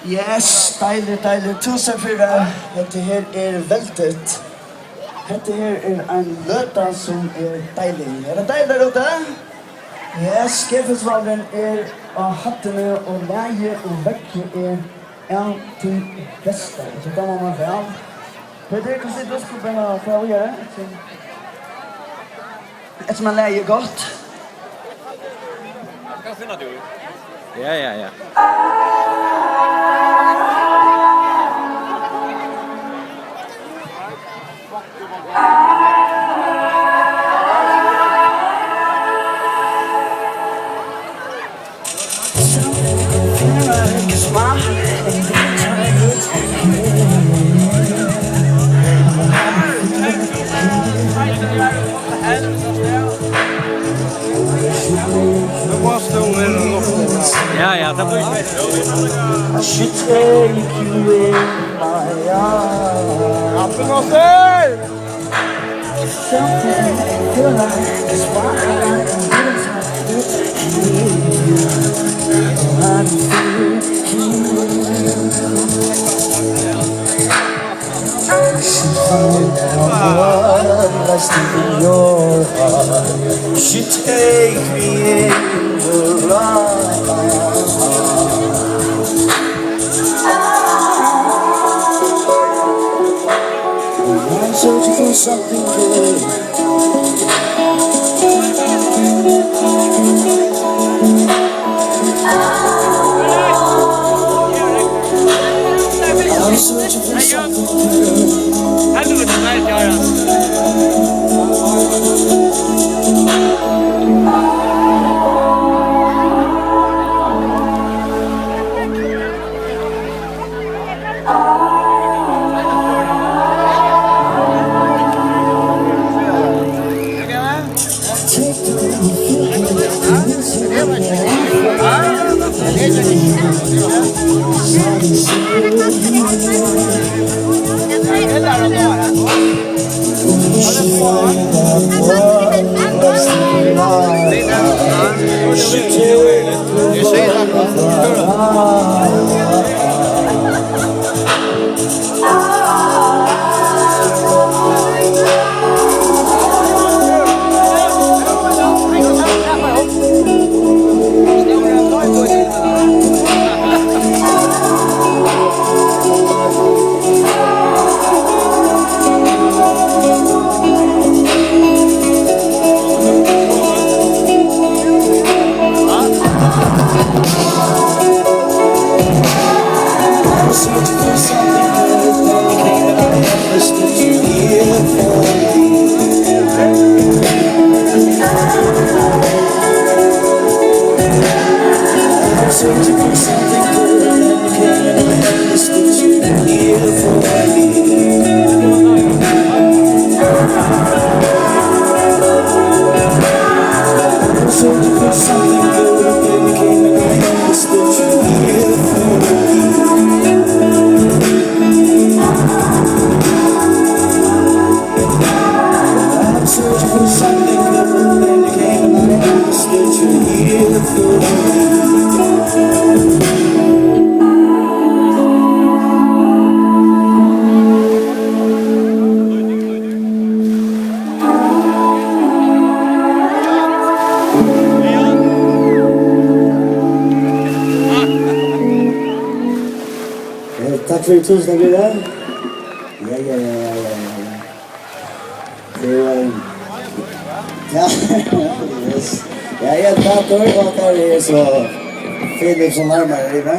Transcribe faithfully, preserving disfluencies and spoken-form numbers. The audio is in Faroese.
Yes, deiligt, deiligt. Tusind fyri. Hetta her er veldigt. Hetta her er ein løta sum er deilig. Er tað deiligt har úti? Yes, G-festivalurin er á hæddini, og lagið og veðrið er av tí besta. So dámar mær væl. Petur, hvussu er tú skulu bara fara víðari? Eftir sum at lagið er gott. Hvat finnur tú? Ja, ja, ja. Ja, ja, tað blívur ikki bättre. Abdulnasir! She take me in the light. I'm searching for something good. I'm searching for something good. Helvete, nei, Jara. Eh, takk fyri, túsund takk fyri tað. Ja, ja, ja, ja, ja, ja. Tað er, eh, ja, yes. Ja, ja, takk fyri, og tað er so Filip sum nærmar seg, va?